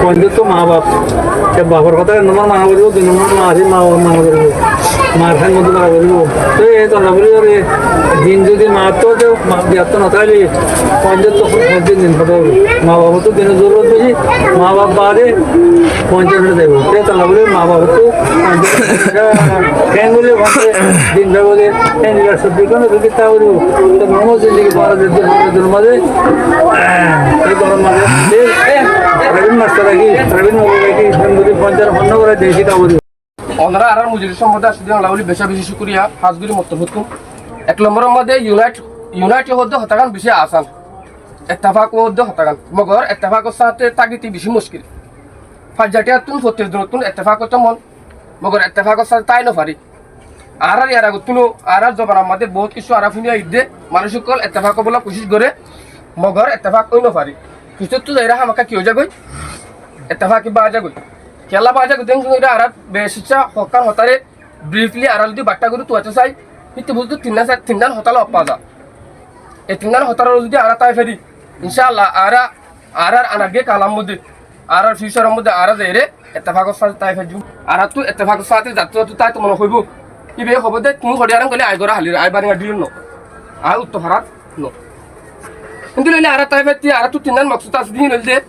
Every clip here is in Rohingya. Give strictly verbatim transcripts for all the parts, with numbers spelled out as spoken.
Foinjottu maa baf, e bafor hotá ek nombor mana goribó, dui nombor maa asé, maa baf mana goribó, maar hán modde mana goribó. Toi e tolla buli ore din zodi maa to, maa biyatto no táile, foinjottu foinjottu din hotá hoibo. Maa baf ottu din zorurot beci, maa baf bade foinjottu zaibo. Toi e tolla buli maa baf ottu foinjottu din bole, foinjottu din bole, foinjottu din bole, foinjottu din bole, Ei gorom maze, Ravin mastor aki, Ravin babu aki, Sundori Ponchar, Honno Gora, Desi Kaburi. Onora añárar mujlis or modde asé de, onora buli beca beci cukuriya, hás gorí mottor hottún. Ek lombor or modde unite, unite hoó de hotágan beci asan. Ettefak hoó de hotágan. Mogor ettefak or sáte tákite beci muckil. Faijja tiyattún, fottir zon ottún ettefak óito mon. Mogor ettefak or sáte tái no fari. Añárar yar agottún ó, añárar zobanar modde bout kessú añára fúni aiyí de, manúic ókkol ettefak óibolla kucíc goré, mogor ettefak ói no fari. Fisóttu zaiyóre hámaká ki ói zagói? Ettefak ibá zagói. Kiyólla bá zagói? Dén zaiyóre añára beci hokkán hotáre briefly añára zodi battá gorí tuwaitó sai, híte buzdu tinnán sa-, tinnán hotá lofá za. E tinnán hotár zodi añára tái fari, incáallah añára, añárar anagge kalam modde, añárar future or modde añára zaiyóre ettefak or sáte tái faijjum. Añárattu ettefak or sáte zatte zatte táito mone hoibo. Ibe hobo de, tuñí hoçé aram goile añí gora halír, añí baringa dilír no. Añí utto farat no. Kintu loile añára tái faitté, añárattu tinnán moksod asé de, hín óilde,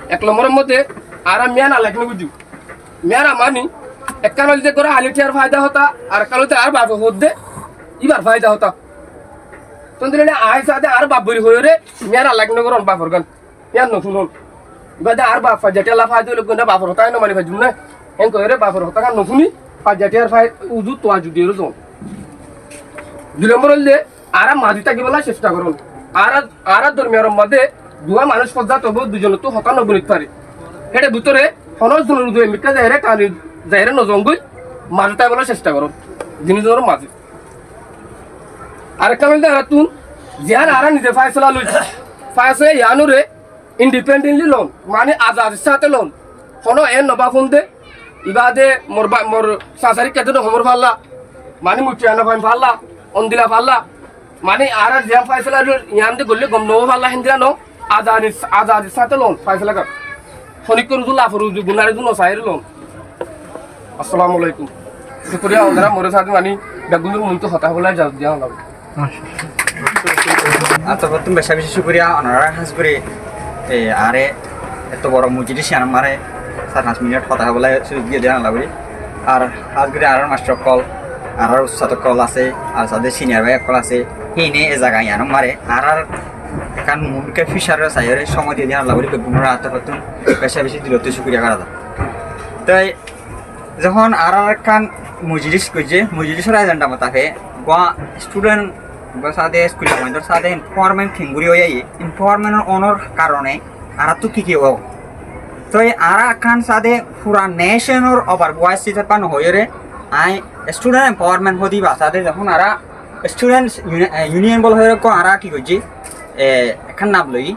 ek lombor or modde añára miyan alak no buzí. Miyan amani, ekkán óilde gora halí tiyar faida hotá, ar ekkán óilde añár bafe hoó de, ibar faida hotá. Kintu loile añí sáde añár baf buli hoiyóre, miyan alak no goron bafor gán. Yián no fúnon. Ibá de añár baf faijja tiyalla faida óile gunda bafor hotá no mani faijjum né. Héen koiyóre bafor hotá gán no fúni, faijja tiyar fai uzu tuwa zudi ero zon. Dui lombor óilde, añára mazi tákibolla cesta goron. Añára, añárar dormiyan or modde duwa manúic fosdat óibo, duizonottu hotá no bunit fari. Héçe bútore honó zonor uzu emikká zaiyóre tani zaiyóre no zongói, mazi tákibolla cesta goron. Dui zon or mazi. Arekkán óilde añárattún ziyán añára nize faisala loi, faisala yiánore independently lon, mani azadir sáte lon. Honó en no báfon de, ibá de mor ba-, mor sasar ikká de no homor falla, mani mucciya no fain falla, ondila falla, mani añára ziyán faisala loi yián de goille gom no falla héndila no, Azadi, azadi sáte lon, faisala gán. Honikka uzu, lafor uzu, gunar uzu no sair lon. Assalamu alaikum. Cukuriya, onora more sáte mani beggúnor muntu hotá hoibolla ijazot diya hoilam. Añára fottún beca beci cukuriya, onora hás gorí, e, añáre etó boro mujlis yián mare sar fañs minit hotá hoibolla suzug diya hoilam. Ar hás gorí añárar mastor ókkol, añárar ustad ókkol asé, ar sáde senior bái ókkol asé, híine e zaga yián mare añárar ekkán mumkin future ore saiyóre somoi diye diyan Allah buli beggúnore añár torfóttun beca beci dilottu cukuriya gorá za. Toi zehón añárar ekkán mujlis goijjé, mujlisor agenda mutabek gua student gua sáde school amandor sáde empowerment kengori ói aiyé, empowerment onor karone añárattu ki ki óibo? Toi añára ekkán sáde fura nation or over voice hísabe no hoiyóre añí student empowerment hodi ba sáde zehón añára Students Uni-, eh, Union buli hoiyóre ekko añára ki goijjí, eh, ekkán nam loiyí.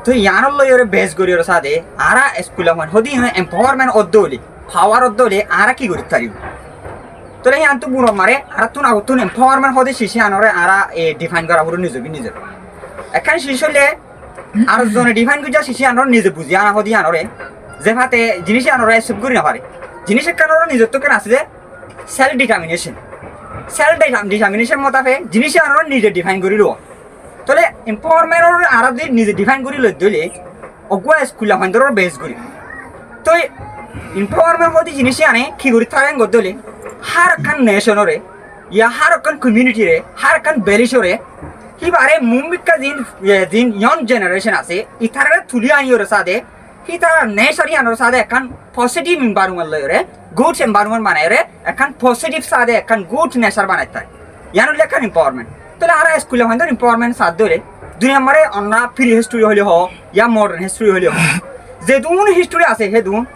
Toi yiánor loiyóre base goríyóre sáde, añára school amán hodi empowerment ódde óile, power ódde óile, añára ki gorí faribó? Tóile yiántu bunot mare, añárattun agottun empowerment hodi cici yiánore añára, eh, define gora foribo nize nize. Ekkán cici óile, ar zone define goijjá cici yiánore nize buzi ana hodi yiánore, ze fate jinis yiánore accept gorí no fare. Jinis ekkán ore nizottú ekkán asé de, self determination. Self determ-, determination mutabek jinis yiánore nize define gorí loó. Tóile empowerment ore añára zodi nize define gorí loi dóile, uggwá school amandor base gorí. Toi empowerment hodi jinis yiáne ki gorí taren gorí dóile, hár ekkán nation ore, ya hár ekkán community re, hár ekkán village ore, híbare mumkin zin, eh, zin young generation asé, itarare tuli aniyóre sáde, hítara nature yiánor sáde ekkán positive environment loiyóre, good environment banaiyóre, ekkán positive sáde ekkán good nature banai fare. Yián óilde ekkán empowerment. Tóile añára school amandor empowerment sáde óile, dui nombore onnura pre history hoile hoó, ya modern history hoile hoó. Zedún history asé, hedún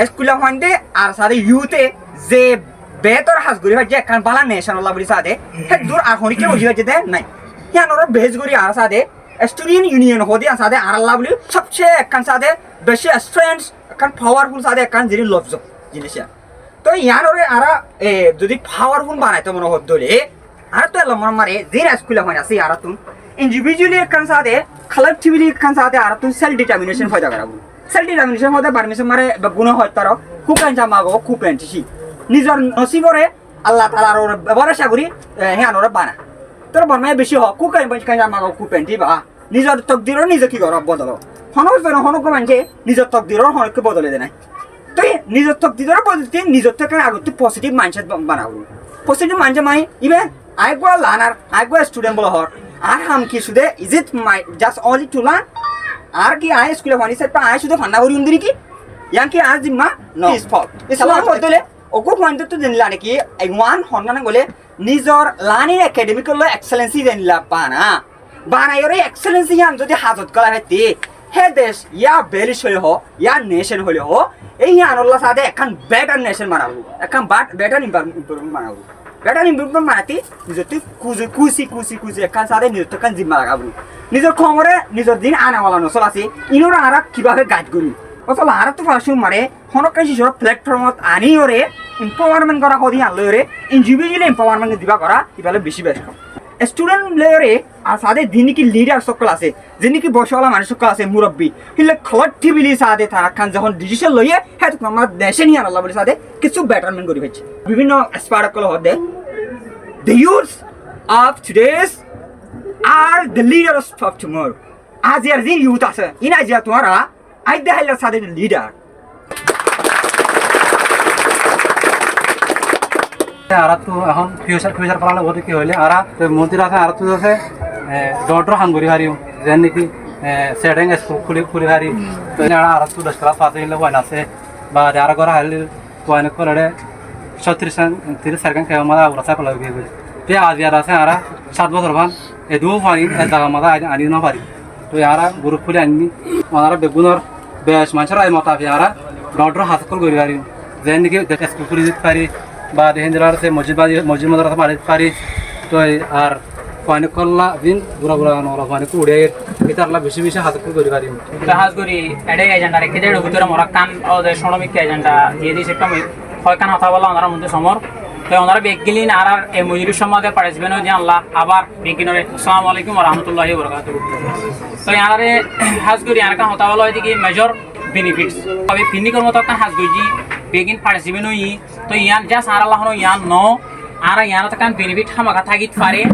school amande ar sáde youth e ze betor ham gorí faijje ekkán bála nation olla buli sáde, hedún ar honikka buzi faijje de nai. Yiánore base gorí añára sáde, Student Union hodi yián sáde añára lla buli sobse ekkán sáde beci strength, ekkán powerful sáde ekkán jinis lobzo jinis yián. Toi yiánore añára, e, zodi powerful banaito mone hoó dóile, añárattú elom mone mare zin school amán asé añárattú individually ekkán sáde, collectively ekkán sáde añárattú self determination foida gora foribo. Self determination hoóde Barmisor mazé beggúne hoói taró, "Who can jump above who can see?" Nizor nosíbore Allah taalar uore boroca gorí, e, híanoré bana. Tor Bormaye beci hoó, "Who can jump above who can see?" Ba, nizor tokdirore nize ki goró, bodolo. Honó zone honó manúce nizor tokdirore honó ki bodoli de nái. Toi nizor tokdirore bodolite nizottú ekkán agottú positive mindset ba-, bana foribó. Positive mindset mane iba añí eggúa learner, añí eggúa student bóli hoór. Añár ham ki cúde, is it my just only to learn? Añár ki añí skule fani sáiba añí cúde fanná gorí undi niki? Yián ki añár zimma? No. It's fault. It's fault. Hoódde óile, uggúa fuainttú zendilla niki, e one honna nangole, nizor learning academic loi excellency zendilla bana. Banaiyóre excellency yián zodi hazot gola fette, hé dec ya village hoile hoó, ya nation hoile hoó, e yiánolla sáde ekkán better nation bana foribó, ekkán bat-, better envir-, environment bana foribó. Better environment banaite nizottú kuzi, kuzi, kuzi, kuzi ekkán sáde nizottú ekkán zimma laga foribó. Nizor koumore, nizor zin ane wala nosol asé, inoré añára kibábe guide gorí? Asole añárattú fara cúru mare, honó ekkán cícor platformot aníyore empowerment gora hoóde yián loiyóre, individual empowerment diba gora, ibá loi beci beci hom. Student loiyóre, ar sáde zin niki leaders ókkol asé, zin niki boic wala manúic ókkol asé, murobbi, hílle collectively sáde tara ekkán zehón decision loiye, hé to añár nation yiánolla bóli sáde kessú betterment gorí faijje. Bibinno expert ókkole hoódde, "The youths of today are the leaders of tomorrow." Aziyar zin youth asé, iín aziya tuáñra aidde háilla sáde leader. Añárattú ehón future, future plan óibo de ki hoilé, añára te montir asé, añárattú asé, e, dhoóñr dhoóñr ham gorí fariyum, zeén niki, e, setting school kúli, kúli fari. Toi añára, añárattú doc class pass óile wine asé, ba de añára gór háli wine ókkol ere cóttiríc, tiríc sair gán kemor mazé añára supply ói giyói. Te aziyar asé añára sát bosór fán, edún fán ek zagar mazé ani, ani no fari. Toi añára group kúli ainní, onára beggúnor bec manúcor rai motafe añára dhoóñr dhoóñr ham ókkol gorí farim. Zeén niki de school kúli dit fari, ba de héndilla asé mosjid, ba de mosjid madrasa banaí dit fari. Toi ar fuain ókkolla zin gura gura nora fuain ókkol uçí aiyér, ítalla beci beci ham ókkol gorí farim. Toi hás gorí eçé agenda raikké de, eçé bútore mor ekkán óde cóñço mikká agenda diyé de, sókkán hoikkán hotá bolla onárar modde somor. Toi onára beggín añárar e mojlis or mazé participate óiye de Allah abar beggúnore assalamu alaikum wa rahmatullahi wa barakatuhu. Toi añára hás gorí añárar ekkán hotá bolla óiye de ki major benefits. Añí picnic or moto ekkán hás goijjí, beggín participate óiyi. Toi yián just añáralla honó yián no, añára yiánot ekkán benefit hámaka tákit fare,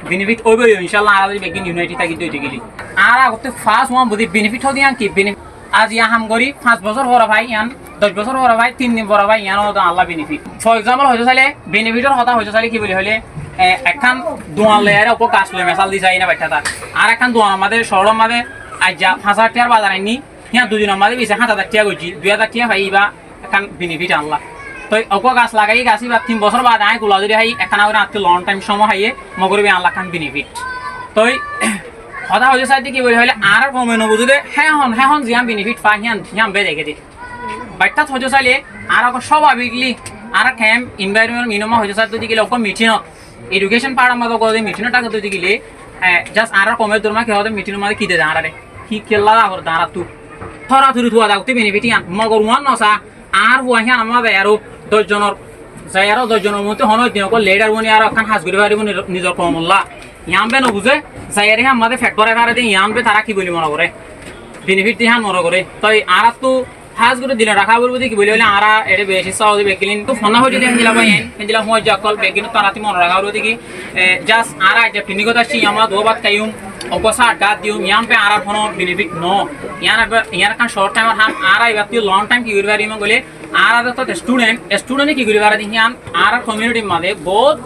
benefit óibo, inshallah, añára zodi beggín unity táki de óite gele. Añára agottú first one buzí benefit hoóde yián ki? Benefit, aijja ham gorí fañs bosór fore fai yián, doc bosór fore fai, tin din fore fai, yián óiye de Allah benefit. For example, hoito sailé, benefit or hotá hoito sailé ki buli hoilé, e, ekkán duan loi ar uggúa gas loi mesal di sai na baittá ta. Ar ekkán duan or mazé, cóor or mazé, aijja fañs házar tiyar bazar ainní, yián dui din or mazé beci háñt házar tiya goijjí, dui házar tiya fai, ibá ekkán benefit Allah. Toi uggúa gas lagaiyí, gas ibá tin bosór baade añí gula dóri hái, ekkán añára attú long time cómoi háiye, mogoribe Allah ekkán benefit. Toi hotá hoito sailé ki buli hoilé, añárar koume no buzé de, hé hon, hé hon ziyán benefit fai, híyan, híyan bede gede. Baittát hoito sailé, añára uggúa sobabikli, añárar camp environment minimum hoito sailé de gele uggúa meeting ot, education part or mazé uggúa de meeting ot táke de gele, e, just añárar koume dorma ki hoóde meeting or mazé ki de añárare, ki kella da hoóde añárattú. Tora turi tuwa da utte benefit yián, mogor uán no sa, añár fua híyan ammá zai aró doc zonor, zai aró doc zonor moddé honó din uggúa leader boni aró ekkán hás gorí faribó ni-, nizor koumolla. Yián be no buzé, zai aró híyan mazé fet bórai fare de, yián be tará ki buli mone goré? Benefit de híyan mone goré. Toi añárattú hás gorí dile raká foribo de ki buli hoilé añára eçé beci Saudi bekkín to fonná hoité de héndilla bái, héndilla fuañijja ókkol bekkín to añárattú mone raká foribo de ki, e, just añára aijja picnic ot aiccí, yián mazé duwá bát háiyum, uggúa sáñt dát diyum, yián be añárar honó benefit no. Yián be, yián ekkán short time or ham, añára ibattú long time ki gorí farim hoilé, añára de to student, student e ki gorí fare de híyan, añárar community r mazé bout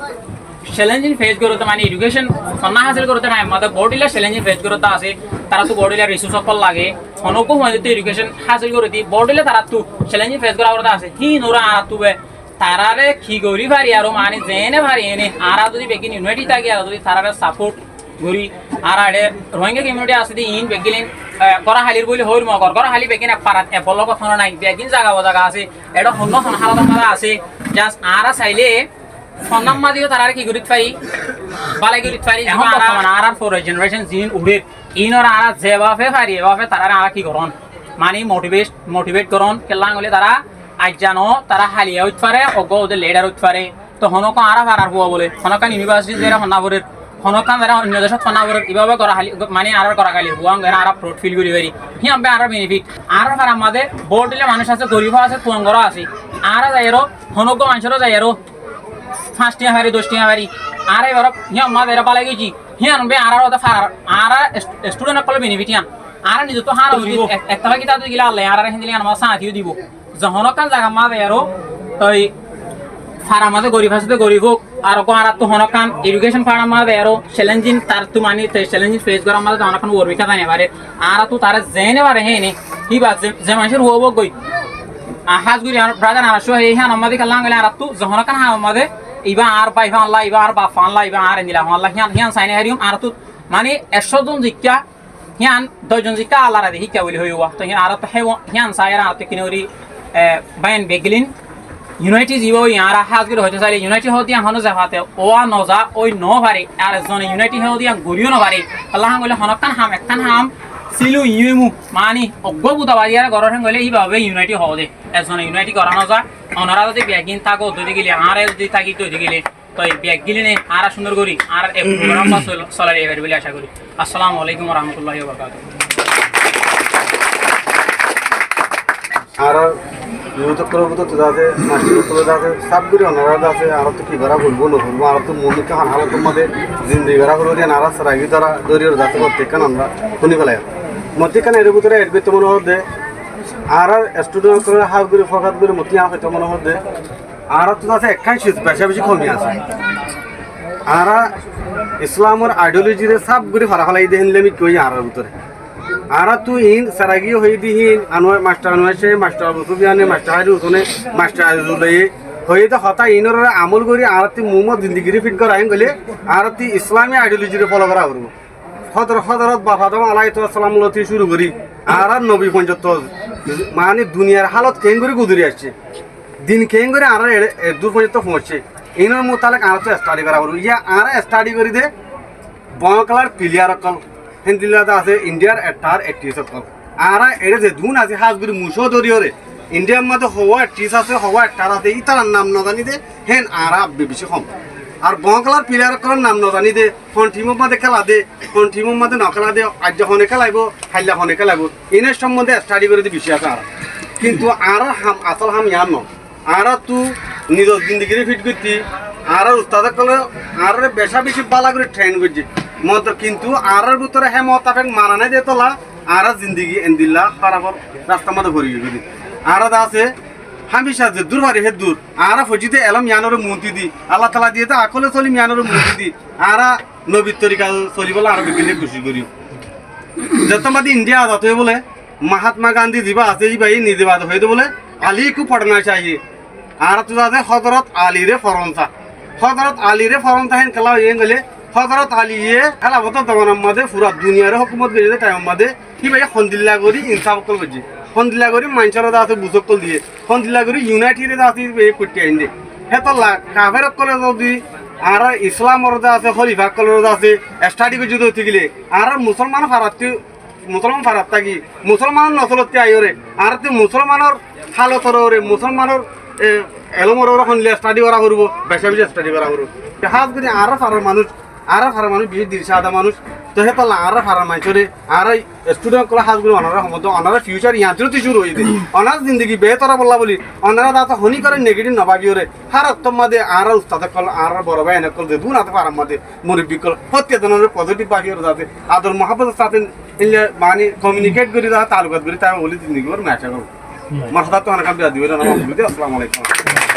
challenging face goródde, mane education fonná hásil goródde time or mazé bout dilla challenging face goródde asé, tarattú bout dilla resource ókkol lage, honó uggúa fuain zodi education hásil gorí di, bout dilla tarattú challenging face gorá foredde asé, híin ore añárattú be tarare ki gorí fari, aró mane zeéne fari éne, añára zodi bekkín unity táki, añára zodi tarare support gorí, añára eçé Rohingya community asé de iín bekkín, e, Górahálir buli hoóir mogor, Góraháli bekkín ek farat ek bolok honó nai, bekkín zaga bozaga asé, eçé honnó hon hálot or mazé asé, just añára sailé, Fonnár mazé yó tarare ki gorí fari? Bálai gorí fari. Ehón bortomane añárar forer generation ziín uçér, iínore añára ze báfe fari, e báfe tarare añára ki gorón? Mani motivate, motivate gorón. Kiyólla hoilé tará aijja no, tará háliya óit fare, uggúa óde leader óit fare. Toi honókka añára farar fua bóle, honókkan university zaiyóre fonná forer, Honókkan zará oinno decót fana foror, ibá ibá gora hali, mani añárar gora hali, huang gora añára proud feel gorí fari. Híyan bái añárar benefit. Añárar farar mazé bóut dile manúic asé, gorif asé, tuañgor asé. Añára zaiyaró, honógguá manúicoró zaiyaró, fañs tiañ fari, doc tiañ fari. Añára ibára, híyan mazé era bálai goijjí. Híyan bái añárar óta farar, añára est-, student ókkolor benefit híyan. Añára nizottú hána ucit, ek-, ettefaki táki gile Allah añáráre héndilla añárar mazé sáñti yó dibo. Ze honókkan zagar mazé aró, toi farar mazé gorif asé de gorif óuk, ar uggwá añáráttu honókkan education farar mazé aró challenging, taráttu mani toi challenging face gorar mazé honókkan work bikká zai no fare, añáráttu tará zeéne fare héne, híba ze, ze manúcor uwá uwá goi. A, hás gorí añár brother añára cóo hé, híyan ammá de kalla goile añáráttu ze honókkan ham mazé, ibá añár bái fán lla, ibá añár baf fán lla, ibá añár endilla fán lla, híyan, híyan sai no fariyum, añáráttu mani ekcó zon zikká, híyan doc zon zikká Allar adi híkka buli hoiyé uwá. Toi híyan añára to hé, híyan sai añára to ekkán gorí, e, báiyain beggílin unity zibá ói añára hás gorí hoitó sailé unity hoó de híyan honó zefate uwá no za, ói no fare. Ar ezzone unity hoó de híyan gorí yó no fare. Kiyólla híyan goillé honókkan ham, ekkán ham silu iñu imu mani uggwá buda bari ar gorór híyan goillé híba óibo unity hoó de. Ezzone unity gorá no za. Onorá zodi beggín táko, dóri gile, añára zodi táki, dóri gile, toi beggíline añára cúndor gorí añárar e program ba sol-, solai fari buli acá gorí. Assalamu alaikum wa rahmatullahi wa barakatuhu. Añárar youth ókkolor bútore de asé, mastor ókkol de asé, sáf gorí onorá de asé, añára to ki gorá foribó, no foribó, añára to muúntu hon hálot or mazé zindigi gorá foribó de, añára Saraiki dóra dóri or de asé, fottíkkan añára fúni félai. Mottí ekkán er bútore add goittó mone hoó de, añárar student ókkolore hás gorí, fókat gorí, mottí añára hoitó mone hoó de, añárattu asé ekkán ciz beca beci komi asé. Añára Islamor ideology re sáf gorí fara félai de héndilla mi koi añárar bútore. Añárattu iín Saraiki hoiyé de híin, Anuwar, mastor Anuwar sáhe, mastor Abu Sufiyane, mastor Haji Husone, mastor Azizule hoiyé de hotá iínor uore amol gorí añárattu muúmot zindigire fit gorá híyan goillé añárattu Islami ideology re follow gorá foribó. Hózor-, Hózorot baf Adom alaihissalam lóti cúru gorí añárar nobi foijjonto mani duniyar hálot keéngorí guzori aiccé, din keéngorí añárar e-, eddúr foijjonto foóñiccé, iínor mutalek añárattu study gorá foribó. Yá añára study gorí de boñklar player ókkol, héndilla de asé Indiar actor actress ókkol. Añára ere zedún así hás gorí mucó dóri ore Indiar mazé howá actress asé, howá actor asé, ítarar nam no zani de, hén añára be-, beci hom. Ar boñklar player ókkolor nam no zani de, hon team or mazé kéla de, hon team or mazé no kéla de, aijja hone kélaibo, hailla hone kélaibo, iínor sombonde study gorí de beci asé añára. Kintu añárar ham, asól ham yián no. Añárattu nizor zindigire fit goittí, añárar ustad ókkole añárare beca beci bála gorí train goijjé. Mottor kintu añárar bútore hé motafek mana nái de tolla, añára zindigi endilla hárafor rastar mazé fori giyói de. Añára de asé, hámica zeddúr fari héddúr, añára foijjí de elóm yiánore muúntu di, Allah taala diyé de akole solim yiánore muúntu di, añára nobir torika solibólla añára beggúne kucíc gorí. Zettót mazé India azad óiye bóle, Mahatma Gandhi zibá asé, íbaye nize bade hoiyé de bóle, Ali ko padhna chahiye. Añárattu asé Hózorot Alire foron sa. Hózorot Alire foron sa hén kiyólla hoiyé goillé, Hózorot Aliye hélafotor zomanar mazé fura duniyare hókumot goijjé de thaimor mazé, íbaye hondilla gorí insáf ókkol goijjé, hondilla gorí maincóre de asé buz ókkol diyé, hondilla gorí unity re de asé íbaye kutti aindé. Hétolla kafer ókkole zodi añárar Islamor de asé, hólifa ókkolor de asé, study goijjé de óite gile, añárar musolman farattú Musolman farat táki, musolmanor nosolottú aiyóre, añárattú musolmanor hálotor uore, musolmanor, e, elómor uore hondilla study gorá foribó, beca beci study gorá foribó. Hás gorí añárar farar manúic, añárar farar manúic beci dilcáda manúic. Toi hétolla añárar farar maincóre, añárar student ókkole hás gorí onorare hoódde, onorar future yiántu cúru óiye de. Onorar zindigi behétor óibolla bóli, onora zate honíkore negative no bábiyóre, hár októr mazé añárar ustad ókkol, añárar boro báiyain ókkol zedún asé farar mazé, murubbi ókkol, fottí zonore positive bábiyóre zate ador muhábbotor sáte Endilla mani communicate gorí, talukat gorí táibo buli zindigi bór mi acá gorí. Mor hotá to honó ham biyadi óile no, assalamu alaikum.